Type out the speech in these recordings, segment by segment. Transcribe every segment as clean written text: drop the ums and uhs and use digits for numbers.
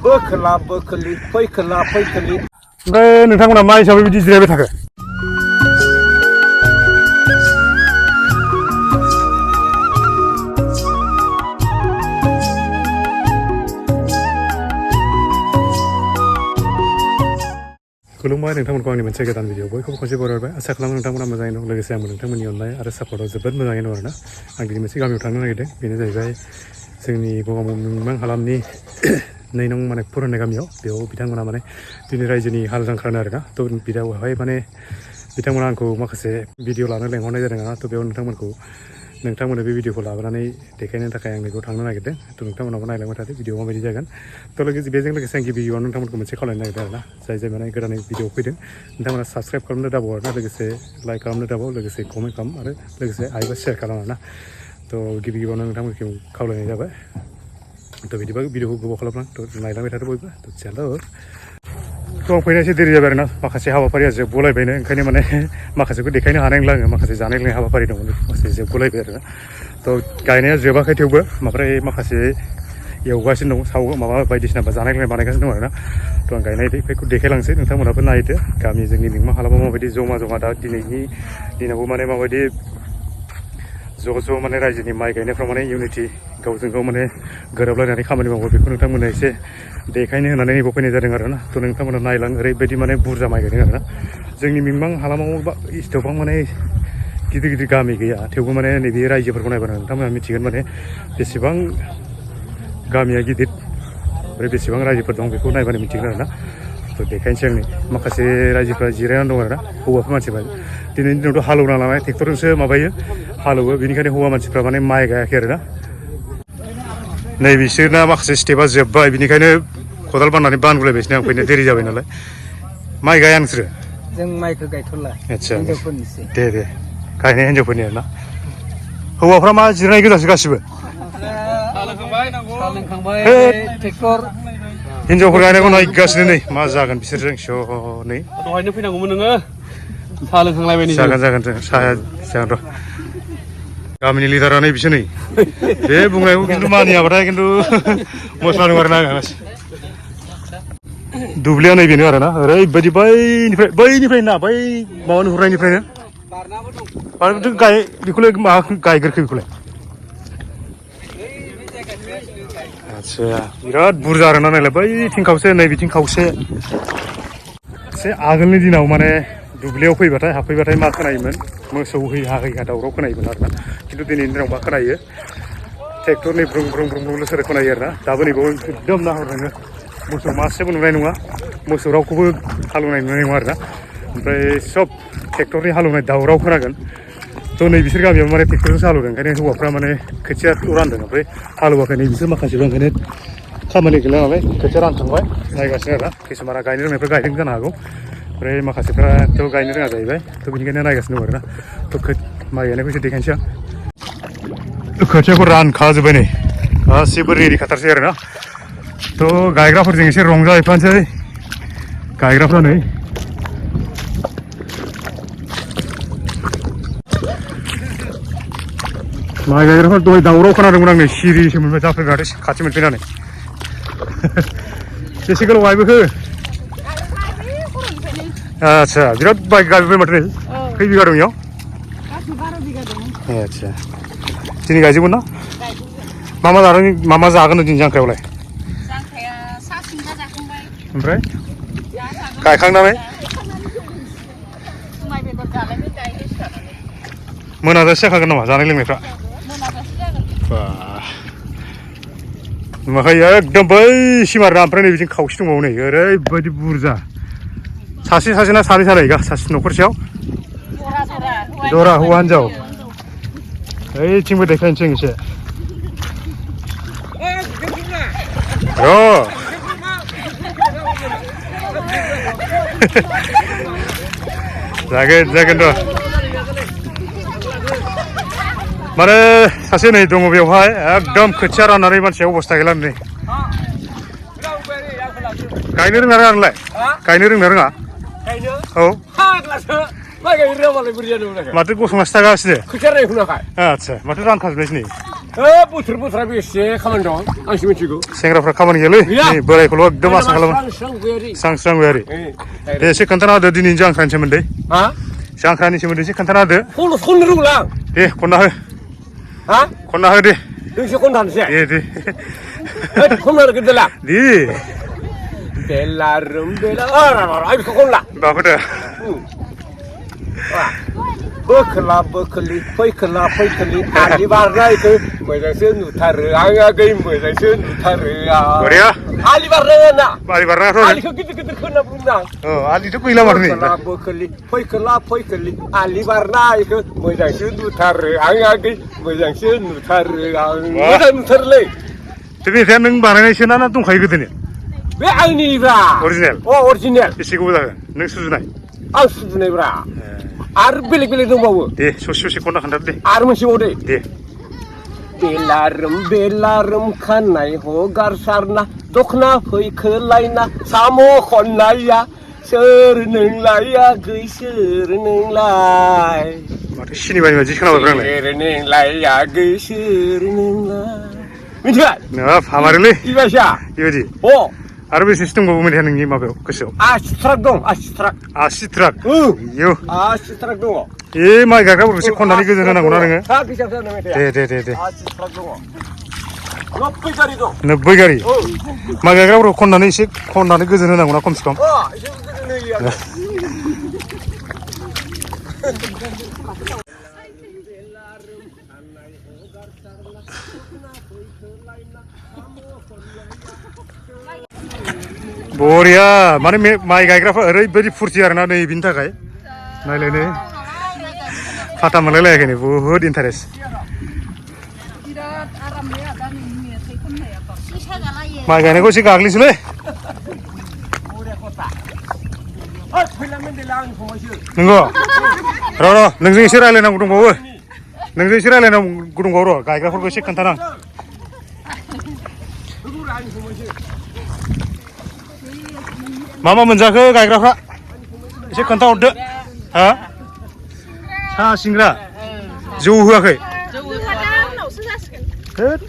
बोखोला बोखोलि फैखोला फैखोलि ओमफ्राय नोंथांमोना मा हिसाबै बिदि जिरायबाय थाखो खुलुमबाय नोंथांमोनखौ आंनि मोनसे गोदान भिडिअ बयखौबो खनसे बरायबाय आसा खालामो नोंथांमोना मोजाङै दं लोगोसे आंबो नोंथांमोननि अननाय आरो सापर्टआव जोबोद मोजाङै दं आरोना आं दिनै मोनसे गामियाव थांनो नागिरदों बेनो जाहैबाय जोंनि गगामुग हालामनि 2 नं माने पुर होननाय गामियाव बेयाव बिथांमोना माने दिनै रायजोनि हाल जांख्रानो आरोना थ' बेयावहाय माने बिथांमोना आंखौ माखासे भिडिअ लानो लेंहरनाय जादों आरोना थ' बेयाव नोंथांमोननो बे भिडिअखौ लाबोनानै देखायनो थाखाय आं बेखौ थांनो नागिरदों थ' नोंथांमोनाबो नायलांबाय थादो भिडिअ माबायदि जागोन थ' बेजों लोगोसे आं गिबि गिबियावनो नोंथांमोनखौ मोनसे खावलायनो नागिरदों आरोना जाय माने गोदानै भिडिअ फैदों नोंथांमोना साबस्क्राइब खालामनो दाबाव आरोना लोगोसे लाइक खालामनो दाबाव लोगोसे कमेन्ट खालाम आरो लोगोसे हायोबा शेयार खालाम आरोना थ' गिबि गिबियावनो नोंथांमोनखौ खावलायनाय जाबाय थ' बिदिबा भिडिअखौ गोबाव खालामनां थ' नायलांबाय थादो बयबो थ' चेनेलाव थ' आं फैनाय एसे देरि जाबाय आरोना माखासे हाबाफारिया जोबगलायबायनो ओंखायनो माने माखासेखौ देखायनो हानाय नंला आङो माखासे जानाय लोंनाय हाबाफारि दङ माखासे जोबगलायबाय आरोना थ' गायनाया जोबाखै थेवबो ओमफ्राय माखासे एवगासिनो दं माबा बायदिसिना जानाय लोंनाय बानायगासिनो दं आरोना थ' आं गायनायखौ देखायलांसै नोंथांमोनाबो नायदो गामि जोंनि मिंमा हालामाव माबायदि जमा दा दिनैनि दिनावबो माने माबायदि ज' माने रायजोनि माइ गायनायफ्राव माने इउनिटि गावजों गाव माने गोरोबलायनानै खामानि मावो बेखौ नोंथांमोना एसे देखायनो होनानै नैबाव फैनाय जादों आरोना थ' नोंथांमोना नायलां ओरैबायदि माने बुरजा माइ गायदों आरोना जोंनि मिंमां हालामाव इस्थबां माने गिदिर गामि गैया थेवबो माने नैबे रायजोफोरखौ नायबानो नोंथांमोना मिथिगोन माने बेसेबां गामिया गिदिर आरो बेसेबां रायजोफोर दं बेखौ नायबानो मिथिगोन आरोना थ' देखायनोसै आंनि माखासे रायजोफ्रा जिरायनानै दं आरोना हौवाफोर मानसिफ्रा दिनैनि दिनावथ' हालेवना लानाय ट्रेक्टरजोंसो माबायो हालेवो बेनिखायनो हौवा मानसिफ्रा माने माइ गायाखै आरोना नै बिसोरना माखासे स्टेपा जोब्बाय बिनिखायनो खदाल बाननानै बानगुलायबायसो आं फैनो देरि जाबाय नालाय माइ गाया नोंसोरो जों माइखौ गायथ'ला आदसा हिनजावफोरनिसो दे गायनाय हिनजावफोरनि आरोना हौवाफ्रा मा जिरायनाय गोजासो गासिबो ट्रेक्टर हिनजावफोर गायनायखौ नायगासिनो नै मा जागोन बिसोरजों नै दहायनो फैनांगौमोन नोङो साहा लोंखांलायबाय जागोन साहा जागोन र' गामिनि लिडारा नै बिसोर नै बे बुंनायखौ खिन्थु मानियाबाथाय खिन्थु मस्ला दं आरोना दुब्लिया नै बेनो आरोना ओरैबायदि बैनिफ्राय ना बै माबा नुहुरनायनिफ्रायनो बेखौलाय मा गायग्रोखो बेखौलाय आदसा बिराद बुरजा आरोना नायलाय बैथिं खावसे नै बिथिं खावसे एसे आगोलनि दिनाव माने दुब्लियाव फैबाथाय हाबफैबाथाय मा खोनायोमोन मोसौ हैहा दावराव खोनायोमोन आरोना खिन्थु दिनैनि दिनाव मा खोनायो ट्रेक्टरनि ब्रुं ब्रुं सोर खोनायो आरोना दाबो नैबाव एकदम नाहर नोङो मोसौ मासेबो नुनाय नङा मोसौ रावखौबो हालेवनाय नुनाय नङा आरोना ओमफ्राय सब ट्रेक्टरनि हालेवनाय दावराव खोनागोन थ' नै बिसोर गामियाव माने ट्रेक्टरजोंसो हालेवदों ओंखायनो हौवाफ्रा माने खोथियाखौ रानदों ओमफ्राय हालेवाखै नै बिसोर माखासेबो ओंखायनो खामानि गैला नालाय खोथिया रानखांबाय नायगासिनो आरोना किसुमाना गायनो रोंनायफ्रा गायदों जानो हागौ ओमफ्राय माखासेफ्राथ' गायनो रोङा जाहैबाय थ' बेनिखायनो नायगासिनो दं आरोना थ' माइ गायनायखौ एसे देखायनोसै आं खोथियाखौ रानखाजोब्बाय नै गासिबो रेडि खाथारसै आरोना थ' गायग्राफोरजों एसे रंजाहैफानोसै गायग्राफ्रा नै माइ गायग्राफ्रा दहाय दावराव खोनादोंमोन आं नै सिरिसो मोनबाय जाफैबाय खाथि मोनफैनानै बेसे गोलाव गायबोखो आदसा बिराद बाइक गायबोबाय माथो नै खै बिगा दं इयाव आदसा दिनै गायजोबगोन ना मा मा जागोन दिनै जांख्रायावलाय ओमफ्राय गायखांनानै मोनाजासे जाखागोन नामा जानाय लोंनायफ्रा नुवाखै एकदम बैसिम आरोना ओमफ्राय नै बिदिनो खावसे दंबावो नै ओरैबायदि बुरजा सासे ना सानै सासे न'खरसेयाव दरा हौवा हिनजाव ओइथिंबो देखायनोसै एसे जागोन र' माने सासे नै दङ बेवहाय एकदम खोथिया राननानै मानसिया अबस्था गैला नै गायनो रोङा नोंलाय गायनो रोङा औ माथो गसंनासो थागासिनो आदसा माथो रानखाजोबनायसो नै बोथोरा बेसे खामानि दं आंसो मिथिगौ सेंग्राफ्रा खामानि गैयालै नै बोरायखौल' एकदम आसा खालामो स्रां स्रां गैयारि दे एसे खोन्थाना होदो दिनैनि जांख्रानि सोमोन्दै हा जांख्रानि सोमोन्दै एसे खोन्थाना होदो खननो रोंला आं दे खनना हो हा खनना हो दे नोंसो खनथानोसै दे खननो रोंगोनला दे बेलारोम बेला आं बेखौ खनला बाबोदो बोखोला बोखोलि फैखोला फैखोलि आलि बारनायखौ मोजांसो नुथारो आं आगै मोजांसो नुथारो बरिया आलि बारनाय ना आलि बारनायाथ' आलिखौ गिदिर गिदिर खोना बुंदां आलिथ' गैला माथो नै बोखोला बोखोलि फैखोला फैखोलि आलि बारनायखौ मोजांसो नुथारो आं आगै मोजांसो नुथारो आं मोजां नुथारोलै बे मेथाइआ नों बानायनायसो ना दंखायो गोदोनि बे आंनिब्रा अरिजिनेल अरिजिनेल बेसे गोबाव जागोन नों सुजुनाय आं सुजुनायब्रा आरो बेलेग बेलेग दंबावो दे ससे खनना खोन्थादो दे आरो मोनसेबाव दे बेलारोम खानाय हगारसारना दखना फैखोलायना साम' खननाया सोर नोंलाय आगै सोर नोंलाय माथो सिनेमानि बायदि खोनाबाय आंलाय सोर नोंलाय आगै सोर नोंलाय मिथिबाय नोंहा फामारोलै बेबायसा बेबायदि अ आरो बेसेसो दंबावो मेथाइआ नोंनि माबायाव गोसोआव आसिट्राक दं आसिट्राक इयो आसिट्राक दङ ए माइ गायग्राफोरखौ एसे खननानै गोजोन होनांगौना नोङो दे 90 गारि माइ गायग्राफोरखौ खननानै एसे खननानै गोजोन होनांगौना खमसे खम बरिया माने माइ गायग्राफ्रा ओरैबायदि फुरथि आरोना नै बिनि थाखाय नायलाय नै फाटा मोनलायलायाखै नै बुहुद इन्टारेस्ट माइ गायनायखौ एसे गाग्लिसैलै नंगौ र' नोंजों एसे रायलायनांगौ दंबावो र' गायग्राफोरखौ एसे खोन्थानां मा मोनजाखो गायग्राफ्रा एसे खोन्थाहरदो हा साहा सिंग्रा जौ होआखै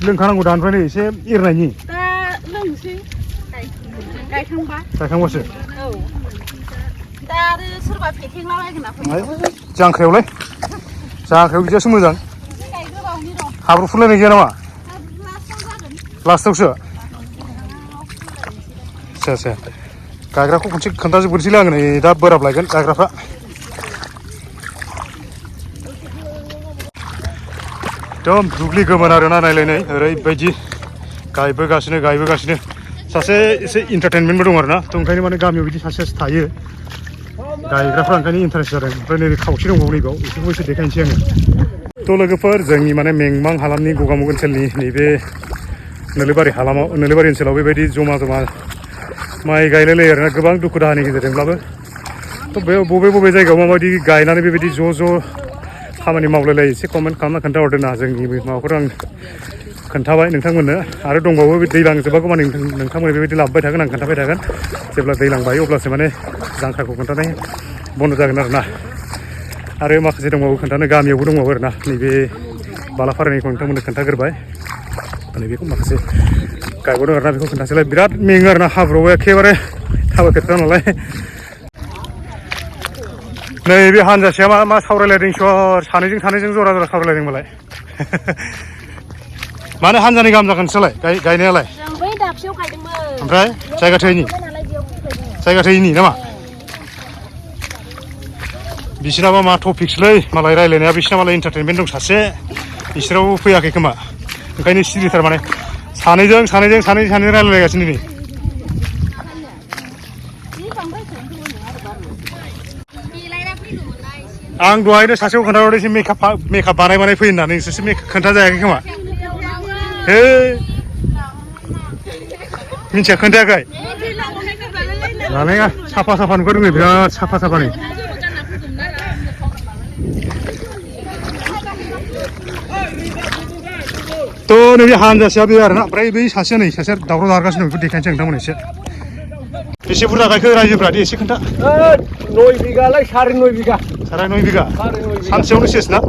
लोंखानांगौ दानिफ्रायनो एसे एरनायनि गायखांबासो जांख्रायावलाय बिदियासो मोजां हाब्रु फुनलायनाय गैया नामा लास्टावसो आच्छा गायग्राखौ खनसे खोन्थाजोबग्रोसैलै आङो नै दा बोराब लायगोन गायग्राफ्रा एकदम दुब्लि गोमोन आरोना नायलायनाय ओरैबायदि गायबोगासिनो सासे एसे इन्टारटेनमेन्टबो दं आरोना थ' ओंखायनो माने गामियाव बिदि सासे थायो गायग्राफ्रा ओंखायनो इन्टारेस्ट जादों ओमफ्राय नै खावसे दंबावो नैबाव बेखौबो एसे देखायनोसै आङो थ' लोगोफोर जोंनि माने मेंमां हालामनि गगामुग ओनसोलनि नैबे नोलोबारि ओनसोलाव बेबायदि जमा माइ गायलायलायो आरोना गोबां दुखु दाहानि गेजेरजोंब्लाबो थ' बे बबे जायगायाव माबायदि गायनानै बेबायदि ज' खामानि मावलायलायो एसे कमेन्ट खालामना खोन्थाहरदो ना जोंनि माबाखौथ' आं खोन्थाबाय नोंथांमोननो आरो दंबावो बे दैज्लां जोबागौ माने नोंथांमोन बेबायदि लाबोबाय थागोन आं खोन्थाबाय थागोन जेब्ला दैज्लां बायो अब्लासो माने जांख्राखौ खोन्थानाय बन्द' जागोन आरोना आरो माखासे दंबावो खोन्थानो गामियावबो दंबावो आरोना नैबे बालाफारानिखौ नोंथांमोननो खोन्थाग्रोबाय नैबेखौ माखासे गायबावदों आरोना बेखौ खोन्थासैलाय बिराद मेङो आरोना हाब्रुआव एखेबारे थाबायफेरदों नालाय नैबे हानजासेया मा सावरायलायदों सर सानैजों जरा सावरायलायदों मालाय माने हानजानि गाहाम जागोन नोंसोरलाय गायनायालाय ओमफ्राय जायगा थोयैनि नामा बिसिनाबा मा टपिक्सलै मालाय रायलायनाया बिसिना मालाय इन्टारटेनमेन्ट दं सासे बिसोरावबो फैयाखै खोमा ओंखायनो सिरिथार माने सानैजों रायलायलायगासिनो नै आं दहायनो सासेखौ खोन्थाहरदों एसे मेकआप बानाय फैयो होननानै नोंसोरसो खोन्था जायाखै खोमा हे मिथिया खोन्थायाखै लानाया साफा नुखौ रोङो बिराद साफानि थ' नैबे हानजासेया बे आरोना ओमफ्राय बै सासेया दावराव जागासिनो बेखौ देखायनोसै नोंथांमोन एसे बुरजा गायखो रायजोफ्रा दे एसे खोन्था 9 बिगालाय 9.5 बिगा साराय 9 बिगा सानसेयावनो सेस ना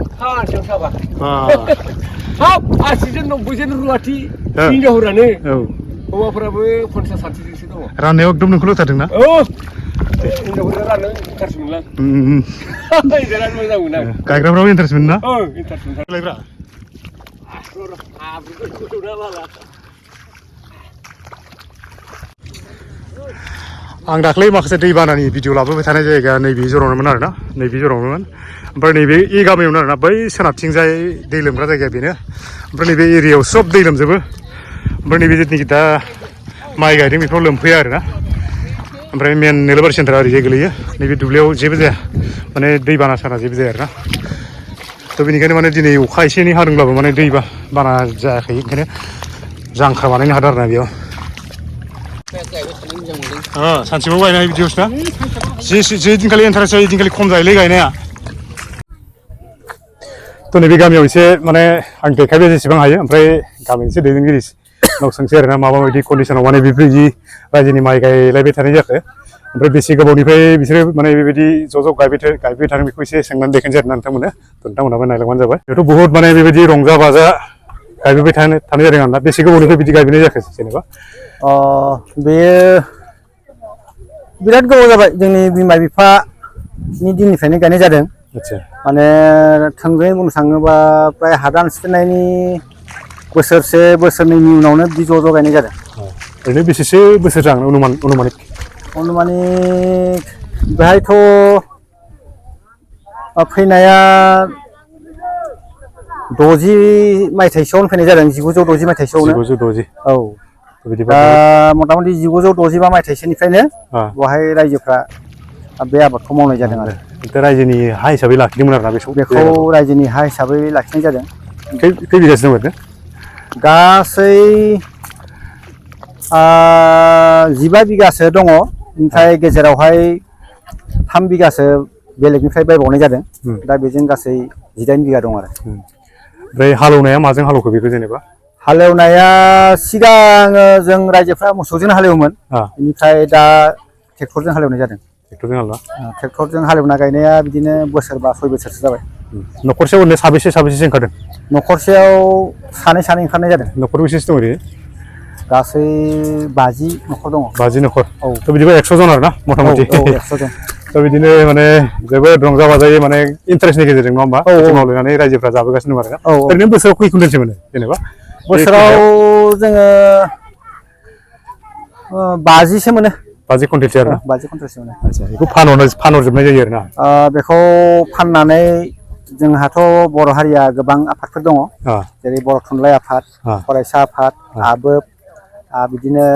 हाब 80 90 जन रुवाथि हिनजावफोरानो औ हौवाफोराबो 50 60 जनसो दङ राननायाव एकदम नोंखौल' होथारदोंना औ हिनजावफोरा राननो इन्टारेस्ट मोनलां बिराद मोजां मोनो आं गायग्राफ्राबो इन्टारेस्ट मोनो ना औ इन्टारेस्ट लायब्रा आं दाख्लै माखासे दैबानानि भिडिअ लाबोबाय थानाय जायगा नैबे जरावनोमोन आरोना नैबे जरावनोमोन ओमफ्राय नैबे इ गामियावनो आरोना बै सोनाबथिंजाय दै लोमग्रा जायगाया बेनो ओमफ्राय नैबे एरियायाव सब दै लोमजोबो ओमफ्राय नैबे जिथुनाखि दा माइ गायदों बेफोराव लोमफैया आरोना ओमफ्राय मेन नोलोबारि सेन्टारा ओरैजाय गोलैयो नैबे दुब्लियाव जेबो जाया माने दैबाना साना जेबो जाया आरोना थ' बेनिखायनो माने दिनै अखा एसे एनै हादोंब्लाबो माने दै बाना जायाखै ओंखायनो जांख्रा बानायनो हादों आरोना बेयाव सानसेबाव गायनाय बिदियावसो ना जे दिनखालि इन्टारेस्ट जायो दिनखालि खम जायोलै गायनाया थ' नैबे गामियाव एसे माने आं देखायबाय जेसेबां हायो ओमफ्राय गामिनि एसे दैदेनगिरि नाव सोंसै आरोना माबायदि कन्डिसनाव माने बेफोरबायदि रायजोनि माइ गायलायबाय थानाय जाखो ओमफ्राय बेसे गोबावनिफ्राय बिसोरो माने बेबायदि ज' ज' गायबाय थादों बेखौ एसे सोंनानै देखायनोसै आरोना नोंथांमोनाबो नायलांबानो जाबाय बेथ' बहुत माने बेबायदि रंजा बाजा गायबोबाय थानाय जादों आरोना बेसे गोबावनिफ्राय बिदि गायबोनाय जाखो जेनेबा बेयो बिराद गोबाव जाबाय जोंनि बिमा बिफानि दिननिफ्रायनो गायनाय जादों आदसा माने थोंजोङै बुंनो थाङोबा प्राय हादान सिफायनायनि बोसोरसे बोसोरनैनि उनावनो बिदि ज' ज' गायनाय जादों ओरैनो बेसेसो बोसोर जागोन अनुमानिक बेहायथ' फैनाया 60 मायथाइसोआवनो फैनाय जादों 1960 मायथाइसोआवनो 1960 औ दा मथा मथि 1965 मायथाइसोनिफ्रायनो बेवहाय रायजोफ्रा बे आबादखौ मावनाय जादों आरो रायजोनि हा हिसाबै लाखिदोंमोन आरोना बेखौ रायजोनि हा हिसाबै लाखिनाय जादों खै बिगासो दं ओरैनो गासै 15 बिगासो दङ ओमफ्राय गेजेरावहाय 3 बिगासो बेलेगनिफ्राय बायबावनाय जादों दा बेजों गासै 18 बिगा दं आरो ओमफ्राय हालेवनाया माजों हालेवखो बेखौ जेनेबा हालेवनाया सिगां जों रायजोफ्रा मोसौजों हालेवोमोन बेनिफ्राय दा ट्रेक्टरजों हालेवनाय जादों ट्रेक्टरजों हालेवना गायनाया बिदिनो बोसोरबा 6 बोसोरसो जाबाय न'खरसेयाव ओरैनो साबेसे ओंखारदों न'खरसेयाव सानै ओंखारनाय जादों न'खर बेसेसो दं ओरैनो गासै 50 न'खर दङ 50 न'खर औ थ' बिदिबा 100 जन आरोना मथा मथि 100 जन थ' बिदिनो माने जोबोद रंजा बाजायै माने इन्टारेस्टनि गेजेरजों नङा होमबा मावलायनानै रायजोफ्रा जाबोगासिनो दं आरोना ओरैनो बोसोराव खै कुइन्टेलसो मोनो जेनेबा बोसोराव जोङो 50सो मोनो 50 कुइन्टेलसो आरोना 50 कुइन्टेलसो मोनो आदसा बेखौ फानहरजोबनाय जायो आरोना बेखौ फाननानै जोंहाथ' बर' हारिया गोबां आफादफोर दङ जेरै बर' थुनलाइ आफाद फरायसा आफाद आबोब बिदिनो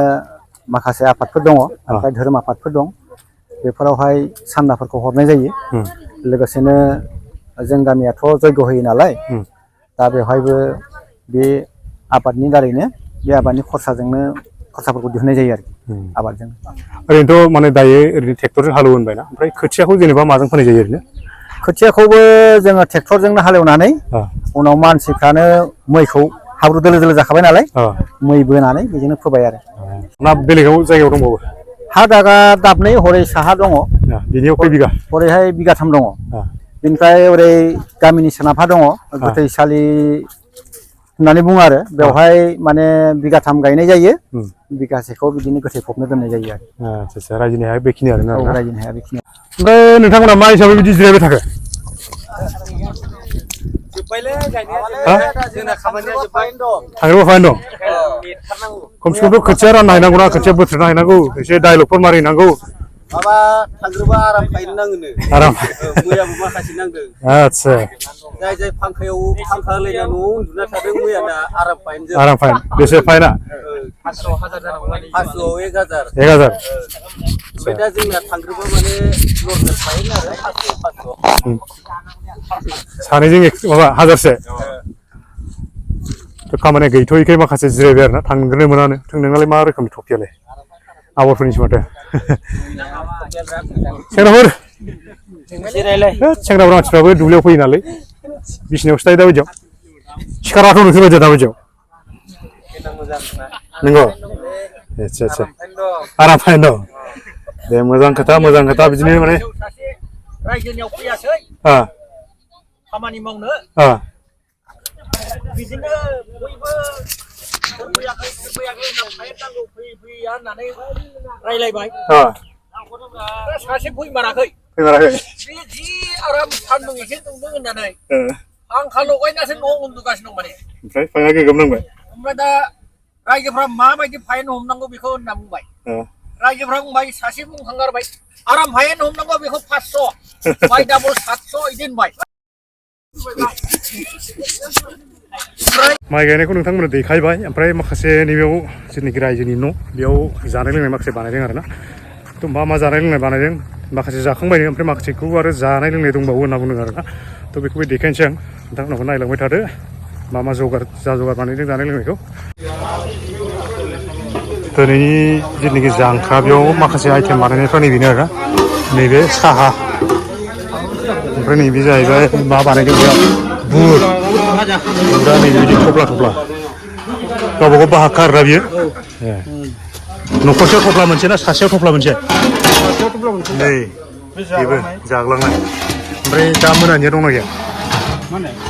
माखासे आफादफोर दङ ओमफ्राय धोरोम आफादफोर दं बेफोरावहाय सान्दाफोरखौ हरनाय जायो लोगोसेनो जों गामियाथ' जयग' होयो नालाय दा बेवहायबो बे आबादनि दारैनो बे आबादनि खरसाफोरखौ दिहुननाय जायो आरो आबादजों ओरैनोथ' माने दायो ओरैनो ट्रेक्टरजों हालेवो होनबायना ओमफ्राय खोथियाखौ जेनेबा माजों फोनाय जायो ओरैनो खोथियाखौबो जोङो ट्रेक्टरजोंनो हालेवनानै उनाव मानसिफ्रानो मैखौ हाब्रु दोलो दोलो जाखाबाय नालाय मै बोनानै बेजोंनो फोबाय आरो ना बेलेगाव जायगायाव दंबावो हा दागा दाबनै हरै साहा दङ बिनियाव खै बिगा हरैहाय बिगाथाम दङ बेनिफ्राय ओरै गामिनि सोनाबहा दङ गोथैसालि होननानै बुङो आरो बेवहाय माने बिगाथाम गायनाय जायो बिगासेखौ बिदिनो गोथै फबनो दोननाय जायो आरो आदसा रायजोनि हाया बेखिनि आरोना रायजोनि हाया बेखिनि ओमफ्राय नोंथांमोना मा हिसाबै बिदि जिरायबाय थाखो थांनोबो फाइन दं खमसे खमथ' खोथिया रानना हैनांगौना खोथिया बोथ्रोदना हैनांगौ एसे डायलगफोर मारिनांगौ माबा थांग्रोबा आराम फायनो नाङोनो आराम मैयाबो माखासे नांदों आदसा जाय फांखायाव फांखा होलायना न'आव उन्दुना थादों मैयाना आराम फाइन बेसे फाइना 500,000 जानांगौ 1,000 ओमफ्राय दा जोंना थांग्रोबा माने नर्मेल फाइन आरो 500 सानैजों माबा 1000से खामानिया गैथ'यैखाय माखासे जिरायबाय आरोना थांग्रोनो मोनानो नोंनालाय मा रोखोमनि टपिकआलाय आबादफोरनिसो माथो सेंग्राफोर मानसिफ्राबो दुब्लियाव फैयो नालाय बिसिनायावसो थायो दा बायदियाव सिखाराथ' नोंसोर बायदिया दा बायदियाव नंगौ आदसा आराम फाइन दं दे मोजां खोथा बिदिनो माने रायजोनियाव फैयासै खामानि मावनो बिदिनो बयबो फैयाखै फाइन नांगौ फैया होननानै रायलायबाय सासे फैमाराखै बे जि आराम सान्दुं एसे दुंदों होननानै फांखा लगायनासो न'आव उन्दुगासिनो दं माने ओमफ्राय फाइना गोगोम नांबाय ओमफ्राय दा रायजोफ्रा माबायदि फाइन हमनांगौ बेखौ होनना बुंबाय रायजोफ्रा बुंबाय सासे बुंखांगारबाय आराम फाइन हमनांगौ बेखौ 500 माइ डाबल 700 इदि होनबाय माइ गायनायखौ नोंथांमोना देखायबाय ओमफ्राय माखासे नैबेयाव जेनाखि रायजोनि न' बेयाव जानाय लोंनाय माखासे बानायदों आरोना थ' मा जानाय लोंनाय बानायदों माखासे जाखांबायनो ओमफ्राय माखासेखौ आरो जानाय लोंनाय दंबावो होनना बुंदों आरोना थ' बेखौबो देखायनोसै आं नोंथांमोनखौ नायलांबाय थादो मा जगार बानायदों जानाय लोंनायखौ दिनैनि जेनाखि जांख्रा बेयाव माखासे आइटेम बानायनायफ्रा नैबेनो आरोना नैबे साहा ओमफ्राय नैबे जाहैबाय मा बानायदों बेयाव बुट दा नैबेबायदि थफ्ला गावबागाव बाहागखा आरोना बियो न'खरसेयाव थफ्ला मोनसे ना सासेयाव थफ्ला मोनसे नै बेबो जाग्लांनाय ओमफ्राय दा मोनानिया दंना गैया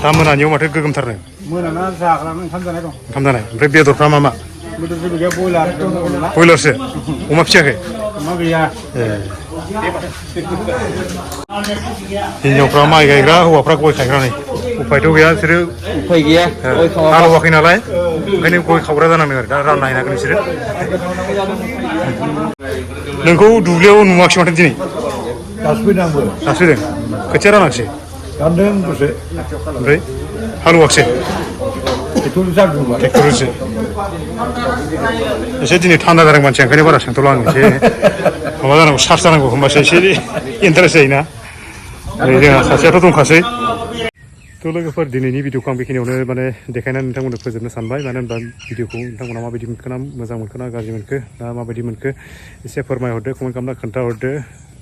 दा मोनानियाव माथो गोगोमथारनो मोनाना जाग्रानो ओंखाम जानाय दं ओंखाम जानाय ओमफ्राय बेदरफ्रा मा बेदर जेबो गैया बयलार बयलारसो अमा फिसियाखै अमा गैया हिनजावफ्रा माइ गायग्रा हौवाफ्रा गय खायग्रा नै उफायथ' गैया बिसोरो उफाय गैया हालेवाखै नालाय ओंखायनो गय खावग्रा जानांदों आरो दा राननो हागोन बिसोरो नोंखौ दुब्लियाव नुवाखिसै माथो दिनै दासो फैनांगौ दासो फैदों खोथिया रानाखिसै गानदों दसे ओमफ्राय हालेवाखिसै ट्रेक्टरजोंसो एसे दिनै थान्दा जादों मानसिया ओंखायनो बारा सोंथ'ला आं एसे माबा जानांगौ चार्ज जानांगौ होमबासो एसे इन्टारेस्ट जायोना ओरै जोंहा सासेयाथ' दंखासै थ' लोगोफोर दिनैनि भिडिअखौ आं बेखिनियावनो माने देखायनानै नोंथांमोननो फोजोबनो सानबाय मानो होनबा भिडिअखौ नोंथांमोना माबायदि मोनखोना मोजां मोनखोना गाज्रि मोनखो ना माबायदि मोनखो एसे फोरमायहरदो कमेन्ट खालामना खोन्थाहरदो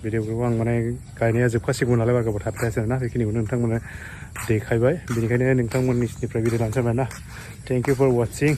भिडिअखौ आं माने गायनाया जोबखासिगौ नालाय बारा गोबाव थाबथायासै ना बेखिनिखौनो नोंथांमोननो देखायबाय बेनिखायनो नोंथांमोननिफ्राय भिडिअ लानो सानबाय ना थेंक इउ फर वाचिं